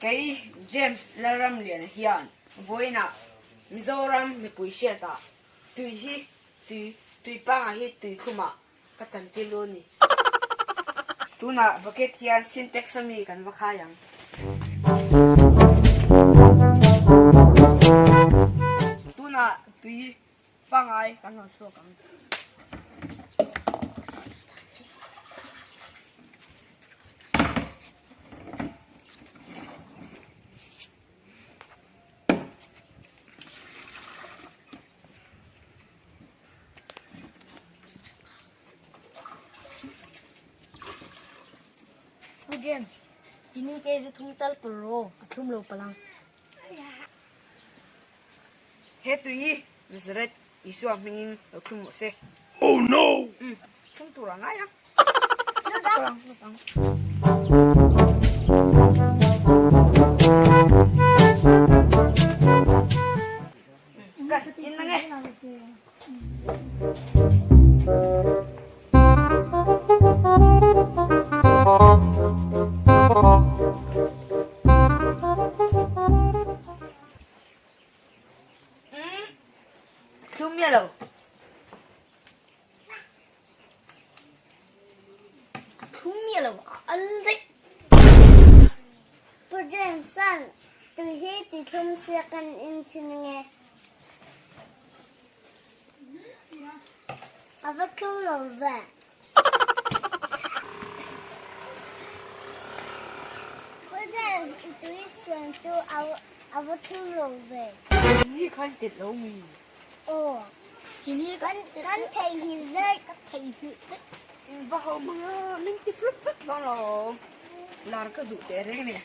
Kei James Lalramliana hian vawiinah Mizoram mipui hriatah tui hi tui tui panga hi tui thlumah ka chantir dawn ni. Tunah bucket hian Sintex a mi kan va khai ang. Tunah tui pangai kan rawn chhuak ang. Pu James, chini kg thum tal pawlh rawh, a thlum lo palh ang. He tui hi Nazareth Isua hmingin lo thlum rawh se. Oh no! Umm, thlum tur a ngai ang. Ka in ang e. Thlum miah lo. Thlum miah lo a al daih. Pu James-a'n tui hi ti thlum sia kan in thin nge? A va thlum lo ve. Pu James, i tui siam chu a va thlum lo ve. Chini khan tet lo mi. Aw. Chini kan kan theihnghilh daih. Ka theihnghilh daih. Va ho mang a, min ti flup vek dawn lo. Lar ka duh teh reng nia.